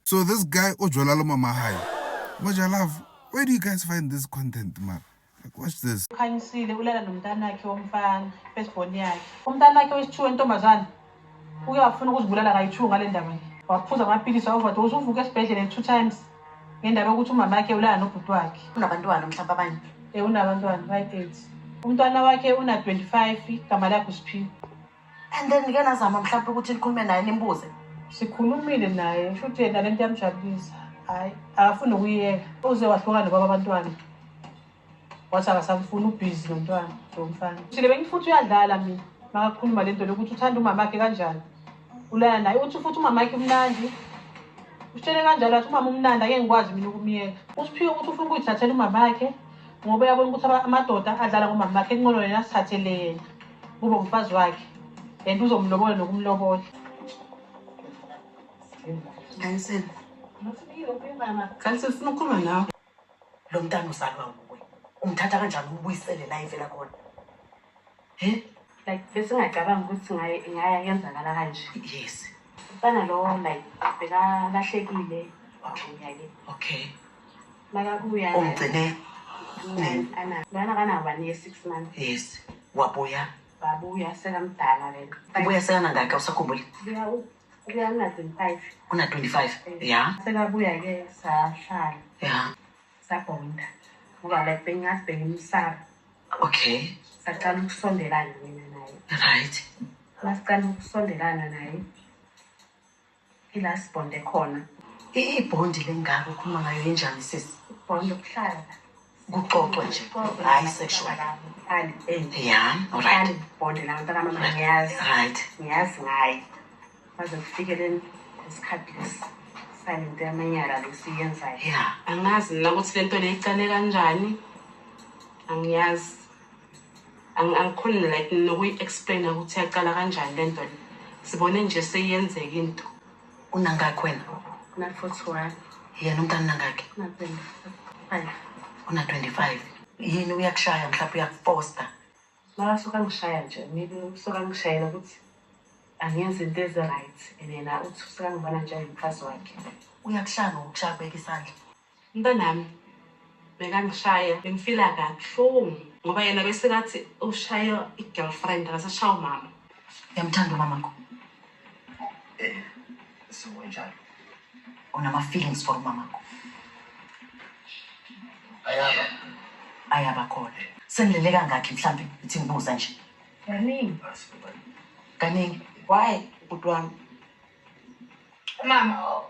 So this guy o jola le mama hae. Moja Love, where do you guys find this content, man? Like, watch this. Ukhanyisile ulala nomntanakhe womfana, firstborn yakhe. Umntanakhe wesi-two wentombazane uke wafuna ukuzibulala kayi-two ngale ndaba le. Waphuza amaphilisi wa-overdose, uvuke esibhedlela two times ngendaba yokuthi umamakhe ulala nobhuti wakhe. Unabantwana mhlawumbe abanye? Unabantwana bayi-8. Umntwana wakhe una-25, igama lakhe uSiphiwe. And then nike nazama mhlawumbe ukuthi nikhulume naye, nimbuze? Sikhulumile naye, shuthi yena lento iyamjabulisa. Hhayi, akafuni ukuyiyeka. Uze wahlukana nobaba abantwana. Wathi akasamfuni, ubhizi nomntwana lo mfana. Thile bengithi futhi uyadlala mina makakhuluma lento lokuthi uthanda umamakhe kanjani. Ulala naye, uthi futhi umamakhe umnandi. Usitshele kanjalo, wathi umama umnandi, ake ngikwazi mina ukumyeka. Usiphiwe ukuthi ufuna ukuyithathela umamakhe ngoba uyabona ukuthi amadoda adlala ngomamakhe, engcono yena asithathele yena kube umfazi wakhe and uzomlobola nokumlobola. Khanyisile. Khanyisile, ufuna ukukhuluma nawe. Lo mntana uzalwa wuwe. Umthatha kanjani umbuyisele la evela khona? He? Like besingacabanga ukuthi ngaya yenzakala kanje. Umntana lo like bekalahlekile wabuya-ke. Makabuya Umgcine lana kana 1 year 6 months. Yes. Wabuya. Wabuya sekamdala vele. Ubuya sekanangakhi, awusakhumbuli? Ubuya una-25. Una-25. Yeah. Sekabuya-ke sahlala. Sabhonda. Ngoba like bengingathi bengimsaba. Saqala ukusondelana mina naye. Masiqala ukusondelana naye, ila sibonde khona. Ibhondi lengaka ukhuluma ngayo yenjani, sisi? Ibhondi ukuhlala. Kuxoxwe nje. Kuxoxwe. Hayi sexual. Ali, eh. Yeah, all right. Ali bhonde la mntana mama ngiyazi. Ngiyazi ngaye. Baze kufike le isikhathi lesi salento yamanyala lesiyenzayo. Angazi mina ukuthi lento le icale kanjani. Angiyazi. Angikhoni like nokuyi-explain ukuthi yaqala kanjani lento le. Sibone nje seyenzeka into. Unangakhi wena? Una 41. Yena umntana unangakhi? Una 25. Una 25. Yini uyakushaya mhlawumbe uyakufosta? Makasuka ngishaya nje, maybe usuka ngishayela ukuthi angenzi into ezi-right, and yena uthi usuka ngibona njengomfazi wakhe. Uyakushaya ngokushaya kubeka isandla? Mntanami bekangishaya, bengifila kabuhlungu ngoba yena besekathi ushaya i-girlfriend, akasashaya umama. Uyamthanda umamakho? Sekunjalo. Unama-feelings for umamakho? Ayaba. Ayaba khona. Senilele kangakhi mhlambe, ithi ngibuza nje? Kaningi. Kaningi. Why, bhuti wami? Mama,